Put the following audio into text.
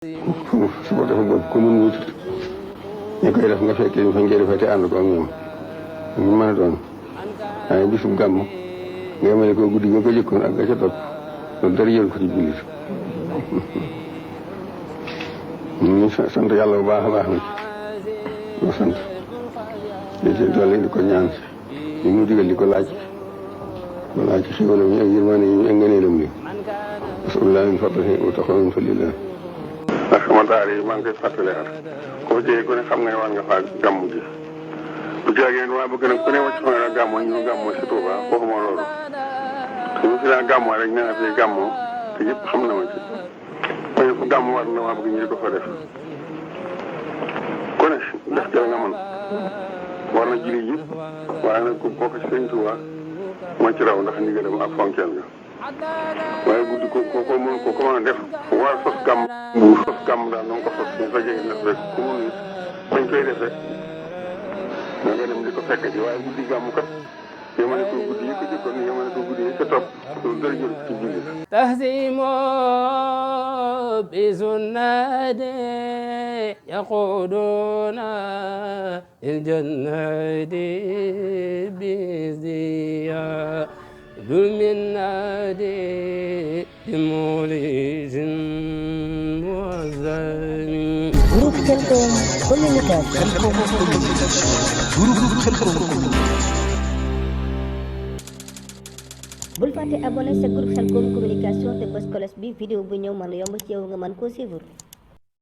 su ko defee boobu ku mun wut ñu koy def nga fekkee ñu fa ngeen defee te ànd ko ak ñoom ñu mën a doon waaye bisum gàmm nga mel ne ko guddi nga ko jëkkoon ak nga ca topp loolu dara jël ko ci jullit ñu sant yàlla bu baax a baax na ci moo sant di ci dolli di ko ñaan li mu digal di ko laaj ci xéwalam yi ak yërmande yi ak ngëneelam li rasulullah min fadlihi wa taxaw min fadlillah ndax sama daara yi maa ngi koy fàttali at koo jëyee ku ne xam nga ne war nga faa gàmmu ji bu jaagee waa bëgg nag ku ne wàcc fa nga gàmmoo ñu gàmmoo si Touba waxuma loolu te ñu fi daa gàmmoo rek nee na fi gàmmoo te ñëpp xam na ma ci waaye fu gàmmu war na waa bëgg ñu di ko fa def ku ne def jël nga man war na julli yëpp waaye nag ku bokk ci Sëñ Touba moo ci raw ndax ndigalam ak fonkeel nga waaye guddi ko mën a def war sos gàmm bu sos gàmm daal na nga ko sos ñu fa jege def rek ku mun fañ koy defee da nga dem di ko fekk ci waaye guddi gàmm kat yemale ko guddi yi ko jëkkoon yemale ko guddi yi ca topp loolu dara jël ci julli tahsimo bi sunnati yaquduna il jannati bi ziya dul minnati لمولد موزن Groupe Khelcom Communication. bul fàtte abonné sa groupe Khelcom Communication te bës cloche bi vidéo bu ñëw mën a yomb ci yow nga mën koo suivre.